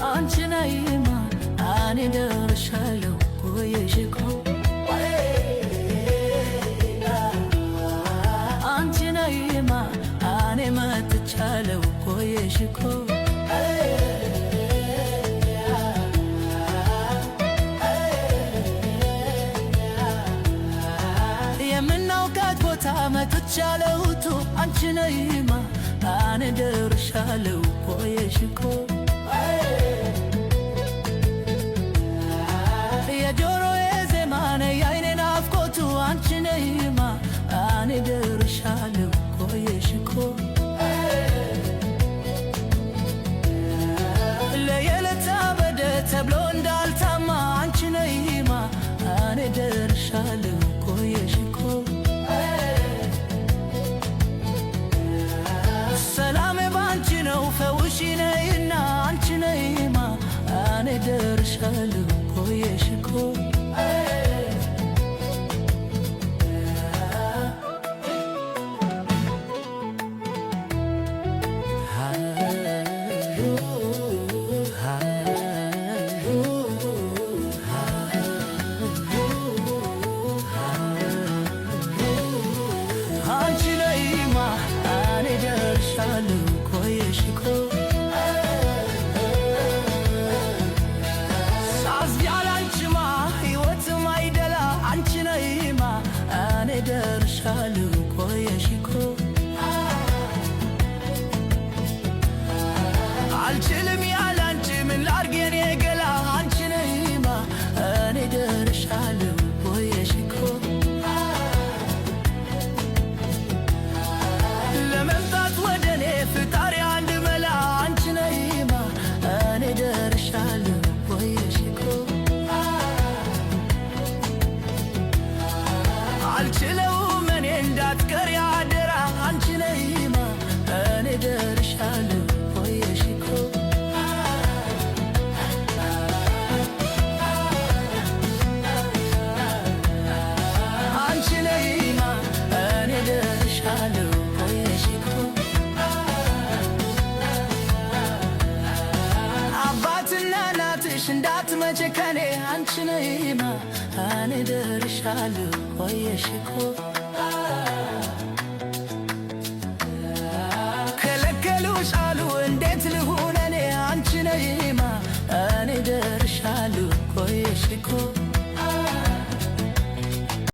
አንቺ ነይማ እኔ ደርሻለሁ ቆየሽ እኮ። አንቺ ነይማ እኔ መጥቻለሁ ቆየሽ እኮ። የምናውቃት ቦታ መጥቻለሁቱ አንቺ ነይማ እኔ ደርሻለሁ ቆየሽ እኮ። የጆሮዬ ዜማ ነይ የዓይኔ ናፍቆቱ አንቺ ነይማ እኔ ደርሻለሁ ቆየሽ እኮ። ለየለታ በደ ተብሎ እንዳልታማ አንቺ ነይማ እኔ ደርሻለሁ ቆየሽ እኮ። ሰላሜ ባንቺ ነው ፈውሺ ነይና አንቺ ነይማ እኔ ደርሻለሁ ቆየሽ እኮ። አንቺ ነይማ እኔ ደርሻለሁ ቆየሽ እኮ። ሳዝ ያላንቺማ ሕይወትም አይደላ አንቺ ነይማ እኔ ደርሻለሁ ቆየሽ እኮ። አልችልም ያላንቺ ምን ላድርግ የኔ ገላ አንቺ ነይማ እኔ ደርሻለሁ ቆየሽ እኮ። ለመምጣት ወደ እኔ ፍጣሪ አንድ መላ አንቺ ነይማ እኔ ደርሻለሁ ቆየሽ እኮ። አልችለውም እኔ እንዳትቀሪ አደራ አንቺ ነይማ እኔ ደርሻለሁ ቆየሽ እኮ። አንቺ ነይማ እኔ ደርሻለሁ ቆየሽ እኮ። አባትና እናትሽ እንዳትመጪ ከኔ አንቺ ነይማ እኔ ደርሻለሁ ቆየሽ እኮ።